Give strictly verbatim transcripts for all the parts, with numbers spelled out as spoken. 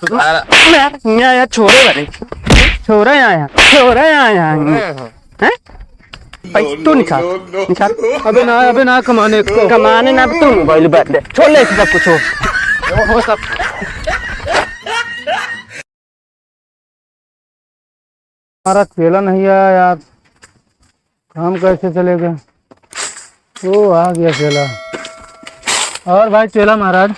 मारा, मारा, यहाँ, यहाँ छोरे बने। छोरे यहाँ, यहाँ, छोरे यहाँ, यहाँ। छोरे यहाँ। हैं? पैसा तू निकाल, निकाल। अबे ना, अबे ना कमाने को। कमाने ना, तू मोबाइल बात दे। छोड़ ले, सब कुछ हो। वो, वो सब। हमारा चेला नहीं आया यार, काम कैसे चलेगा? ओ, आ गया चेला। और भाई चेला महाराज?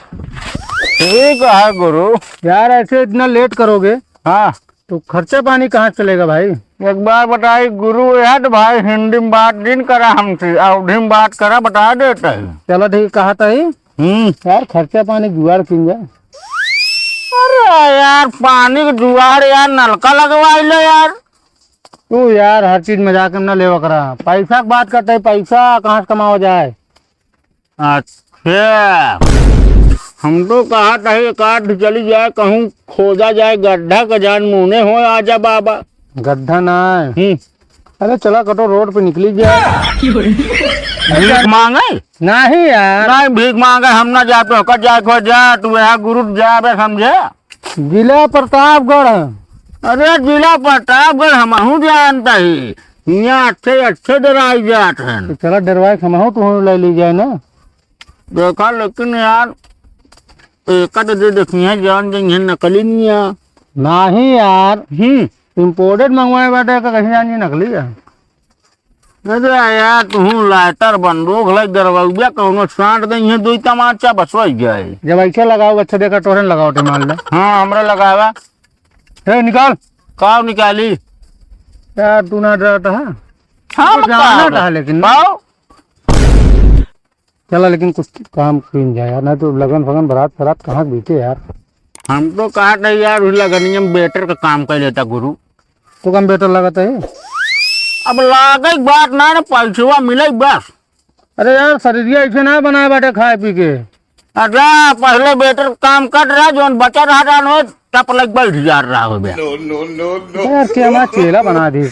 ठीक है गुरु। यार, ऐसे इतना लेट करोगे, हाँ। तो खर्चा पानी कहाँ चलेगा भाई? एक बार बताई गुरु, यार भाई हिंदी में बात जिन करा हमसे, अवधी में बात करा, बता देता है। चलो ठीक, कहा था ही। हम्म। यार, खर्चा पानी जुगाड़ कीन जाए। अरे यार, पानी के जुगाड़ यार, नलका लगवाई लो यार। तू यार, हर चीज मजाक में ना लेवा करा। पैसा के बात करते हैं, पैसा कहाँ से कमावा जाए? अच्छा, हम तो कहा था एक आध चली जाए, कहूँ खोदा जाए गड्ढा का, जान मुने हो आजा बाबा। गड्ढा ना है। हम्म। अरे चला कटो रोड पे निकली गया। भीख मांगे? नहीं यार। नहीं, भीख मांगे हम ना जाते हो, कट जाए खो जा, तू यहाँ गुरु जा बे समझे। जिला प्रतापगढ़। अरे जिला प्रतापगढ़ हमहू जानता ही, यहाँ अच्छे अच्छे डराई जात हैं। तो चला डरवाए हमहू तो ले ली जाए ना। देखा लेकिन यार, एक तो दे देखी है जान जाइए नकली नहीं है। नहीं यार। हम्म। इम्पोर्टेड मंगवाए बाटे का कहीं जान जी नकली है। अरे यार, तू लाइटर बंदूक लग डरवाउबे, कौनो सांट दे, इहे दुई तमाचा बस वही जाए। जब ऐसे लगाओ, अच्छा देखा, तोहरे न लगाओ, टे मान ले। हाँ, हमरा लगावा। ए, निकाल। काव निकाली? यार, तू ना डरता है? हाँ, तो मैं जाना काव? रहा, लेकिन ना। काव? चला, लेकिन कुछ काम कीन जाए यार, नहीं तो लगन फगन, बारात फरात कहाँ बीते यार। हम तो कहा था यार, उस लगनिया में बेटर का काम कर लेता गुरु। तो कम बेटर लगता है। अब लागे के बात ना, ना पैसवा मिले बस। अरे यार, शरीरिया ऐसे ना बनाए बाटे खाए पी के। अच्छा, पहले बेटर काम कर रहा, जोन बचा रहा जान हो, टप लग बैठ जा रहा हो बे। यार, के हमारा चेला बना दी।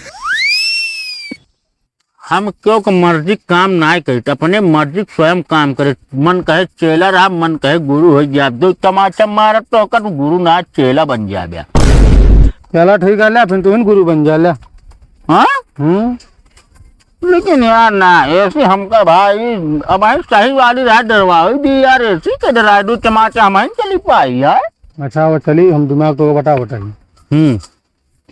हम क्यों के मर्जी काम ना करी, अपने मर्जी के स्वयं काम करे। मन कहे चेला रहा, मन कहे गुरु हो गया। दो तमाचा मारत तो ओकर गुरु ना, चेला बन जाबे। चला ठीक है, ले फिर तू ही गुरु बन जा, ले। हाँ? हम्म। लेकिन यार ना, ऐसे हमका भाई, अब आई सही वाली रहा, डरवा दी यार, ऐसी के डरा दो तमाचा हम ही चली पाई यार। अच्छा, वो चली, हम दिमाग तो बटा बटाई। हम्म।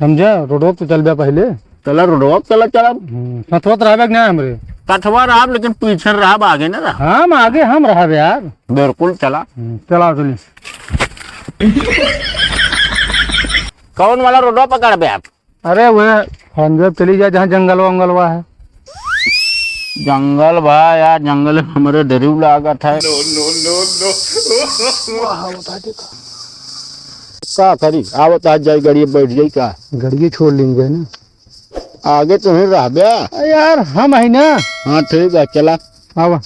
समझा? रोडवा पे चल बे पहले। चला रोडवा पे चला, चला। हम्म, सथवा तो रहबे कि ना हमरे? सथवा रहब, लेकिन पीछे रहब, आगे ना रहब। हम आगे हम रहब यार। बिल्कुल, चला। हम्म, चला चली। कौन वाला रोडवा पकड़बे आप? अरे वह हम जब चली जाए जहाँ जंगलवा उंगलवा है। जंगल बा यार, जंगल में हमरे डरिव लागत है। No, no, no, no। का करी? आवत आज जाई, गाड़ी बैठ जाई का? गाड़ी छोड़ लेंगे ना। आगे तुम्हें रहबे। अरे यार, हम है ना। हाँ, ठीक है, चला। आवा।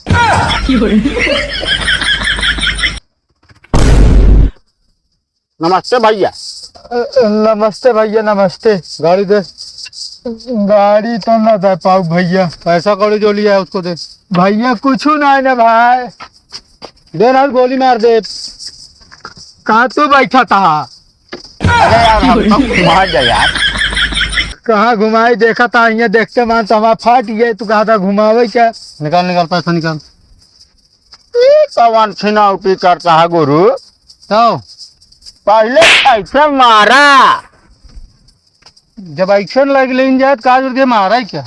नमस्ते भैया। अ, नमस्ते भैया, नमस्ते। गाड़ी दे। गाड़ी तो ना दे पाऊ भैया। पैसा कौड़ी जो लिया है उसको दे। भैया कुछ ना है ना भाई। दे ना, गोली मार दे। कहाँ तू बैठा था? अरे यार, हम तो घुमा जा यार। कहाँ घुमाई, देखा था, यहाँ देखते मान तो हमारा फाट गया, तू कहा था घुमावे क्या? निकाल, निकाल, पैसा निकाल। ई कवन छिनौती करता है गुरु? तो? पहले कैसे मारा? जब action लग लेन जाए, तो का जरूरत है मारा ही क्या?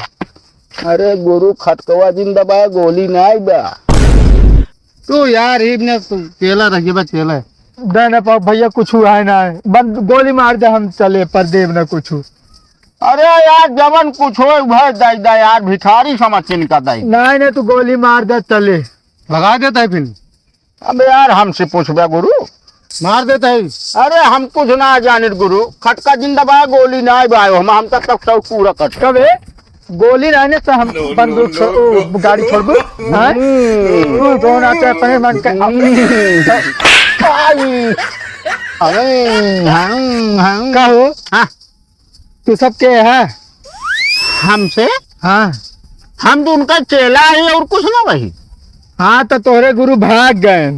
अरे गुरु, खटकवा जिन दबाया, गोली ना आई बा। तू यार, इब ने तू चेला रहिए बा, चेला। दे ना पाओ भैया, कुछ हुआ है ना है। बंद, गोली मार दे, हम चले, पर देव ना कुछ। अरे यार, जवन कुछ होए, वह दे दे यार, भिखारी समझ के निकल दे। नहीं, नहीं, तू गोली मार दे, चले। लगा देता है फिर। अबे यार, हमसे पूछबे गुरु? मार देता है। अरे, हम कुछ ना जानित गुरु, खटका जिन दबाया, गोली ना आए भाई, हम, हम तक, तक सब पूरा कर। कबे? गोली ना आने तो हम बंदूक छोड़, ओ, गाड़ी छोड़ दो। हाँ? हम्म। तू कौन आता है, अपने मन का? हम्म। आई। अरे, हाँ, हाँ। का हो? हाँ। तू सब के है? हमसे? हाँ। हम तो उनका चेला ही और कुछ ना भाई। हाँ, तो तोहरे गुरु भाग गए।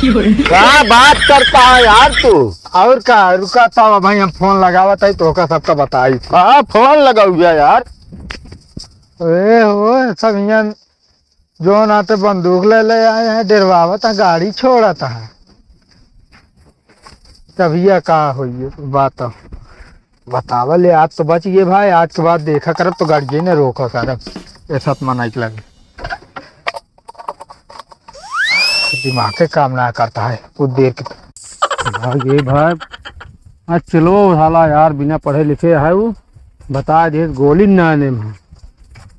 का बात करता है यार तू? और का, रुका था भाई, हम फोन लगावत है तो ओका सबका बताई। हाँ, फोन लगाऊ गया यार। ए हो, सब यहाँ जो नाते बंदूक ले ले आए हैं, डरवावत है, गाड़ी छोड़त है। तभिया का होइए बात। बतावा ले, आज तो बच गए भाई, आज के बाद देखा करब तो गाड़िए ने रोका करब। ऐसा तो मना के लगे, दिमाग के काम ना करता है कुछ देर के। भाई, ये भाई, आज चलो साला यार, बिना पढ़े लिखे है वो, बता दे गोली ना ने में।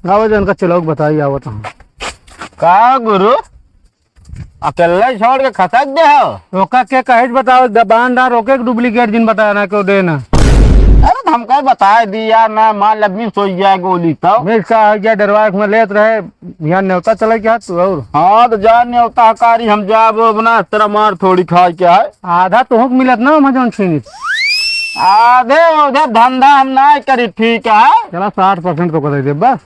गावा जन का चलो बताई आवत हम। का गुरु, अकेले छोड़ के खसक दे हो? ओका के कहे बताओ, दबान डार ओके डुप्लीकेट जिन बताया ना क्यों देना। अरे तो हमका बताए दी यार, ना मान ले आदमी सोई जाए गोली तो। मैं इसका आ गया डरवा के मैं लेत रहे, यहाँ न्योता चले क्या तू और? हाँ तो जा न्योता कारी, हम जाब अपना तेरा मार थोड़ी खाए क्या है। आधा तो होक मिलत ना हम जौन छीनित। आधे उधर धंधा हम ना करी, ठीक है। चला साठ परसेंट तो कर दे बस।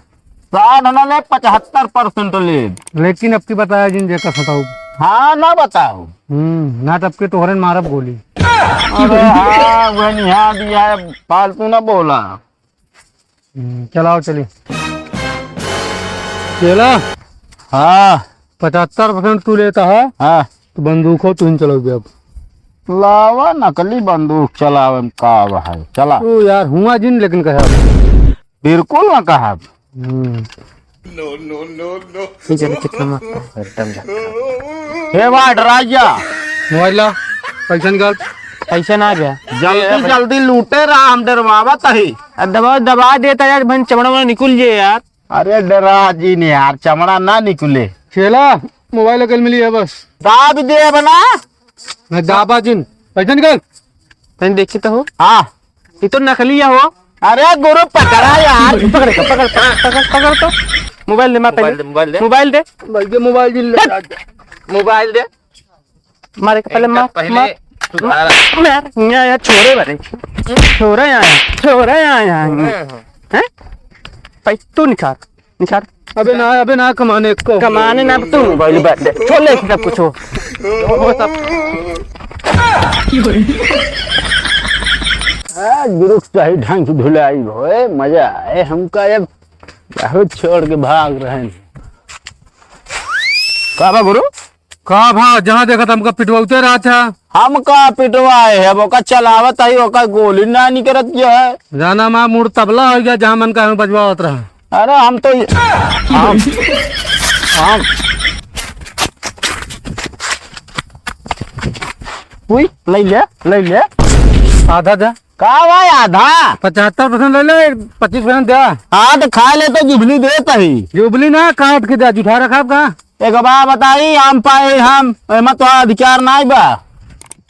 साठ ना ले, पचहत्तर परसेंट ले। लेकिन अब की बताया जिन जेकर सताऊ। हाँ ना बताओ। हम्म, ना तब के तोहरे मारब गोली। अरे हाँ, वह निहा दिया है, फालतू ना बोला। हम्म, चलाओ चली। चला। हाँ। पचहत्तर परसेंट तू लेता है। हाँ। तो बंदूक हो, तू ही चलाओ अब। लावा नकली बंदूक चलावे में का है? चला। तू यार हुआ जिन, लेकिन कहा। बिल्कुल ना कहा। हम्म। नहीं जाने कितना मारता है। एकदम जाता है। हे वार्ड राजा। मोबाइल ला, पैसा निकाल। पैसा ना गया। जल्दी, जल्दी लूटे रहा, हम डरवावत ही। अब दबा, दबा देता यार, बहन चमड़ा वमड़ा निकुल जे यार। अरे डरा जी ने यार, चमड़ा ना निकुले। चला, मोबाइल अकल मिली है बस। दाब दे बना। मैं दाबा जिन। पैसा निकाल। तनी देखी तो हो। हाँ। ये तो नकली है हो। अरे गुरु पकड़ा यार। पकड़, पकड़, पकड़, पकड़, पकड़ तो। मोबाइल दे, मार पहले। मोबाइल दे, मोबाइल दे। मोबाइल दे, मोबाइल दे। मोबाइल दे। मारे के पहले इनका मार, पहले मार, सुधारा। मार, मार, यहाँ, यहाँ छोरे बारे। छोरे यहाँ, छोरे यहाँ, यहाँ। छोरे यहाँ। हैं? पैसा तू निकाल। निकाल। अबे ना, अबे ना कमाने को। कमाने ना तू मोबाइल बात दे। छोड़ ले सब कुछ हो। हो सब। आज गुरु सही ढंग से धुलाई होए, मजा आए हमका। अब बहुत छोड़ के भाग रहे हैं। का बा गुरु? का भा, जहाँ देखत हमका पिटवाते रहत है। हम का पिटवाए है, ओका चलावत है, ओका गोली ना निकरत जो है। जाना माँ मूड़ तबला हो गया, जहाँ मन का हमें बजवावत रहा। अरे हम तो, हम, हम। उई, ले ले, ले ले। आधा दे। का भाई आधा? पचहत्तर परसेंट ले ले, पच्चीस परसेंट दे। हाँ तो खा ले तो जुबली देत ही। जुबली ना काट के दे, जुठा रखा का? एक बात बताई, हम पाए हम, एमा तो अधिकार नाई बा।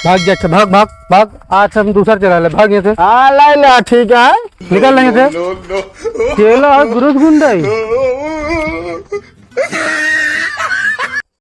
भाग जा, अच्छा, भाग, भाग, भाग। आज हम दूसर चला ले, भाग यहाँ से। हाँ, ले ले, ठीक है। निकल यहाँ से। चला, गुरुस गुंडा ही।